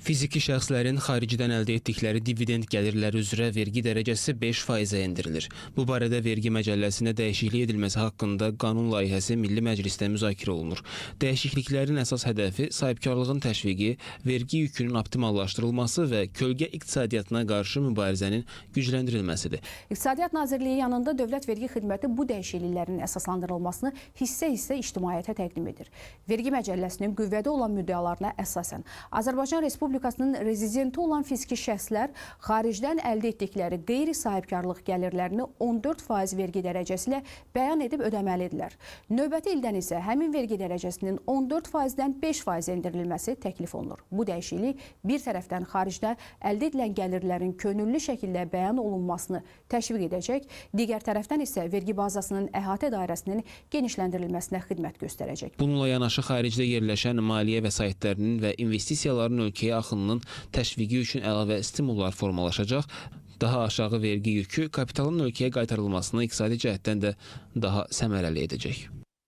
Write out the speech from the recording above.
Fiziki şəxslərin xaricdən əldə etdikləri dividend gəlirləri üzrə vergi dərəcəsi 5%-ə endirilir. Bu barədə vergi məcəlləsinə dəyişiklik edilməsi haqqında qanun layihəsi Milli Məclisdə müzakirə olunur. Dəyişikliklərin əsas hədəfi sahibkarlığın təşviqi, vergi yükünün optimallaşdırılması və kölgə iqtisadiyyatına qarşı mübarizənin gücləndirilməsidir. İqtisadiyyat Nazirliyi yanında Dövlət Vergi Xidməti bu dəyişikliklərin əsaslandırılmasını hissə-hissə ictimaiyyətə təqdim edir. Vergi məcəlləsinin qüvvədə olan müddəalarına əsasən Azərbaycan Respublikasının rezidenti olan fiziki şəxslər xaricdən əldə etdikləri qeyri-sahibkarlıq gəlirlərini 14% vergi dərəcəsi ilə bəyan edib ödəməlidirlər. Növbəti ildən isə həmin vergi dərəcəsinin 14%-dən 5% endirilməsi təklif olunur. Bu dəyişiklik bir tərəfdən xaricdə əldə edilən gəlirlərin könüllü şəkildə bəyan olunmasını təşviq edəcək, digər tərəfdən isə vergi bazasının əhatə dairəsinin genişləndirilməsinə xidmət göstərəcək. Bununla yanaşı xaricdə yerləşən maliyyə vəsaitlərinin və investisiyaların ölkəyə axınının təşviqi üçün əlavə stimullar formalaşacaq. Daha aşağı vergi yükü kapitalın ölkəyə qaytarılmasını iqtisadi cəhətdən də daha səmərəli edəcək.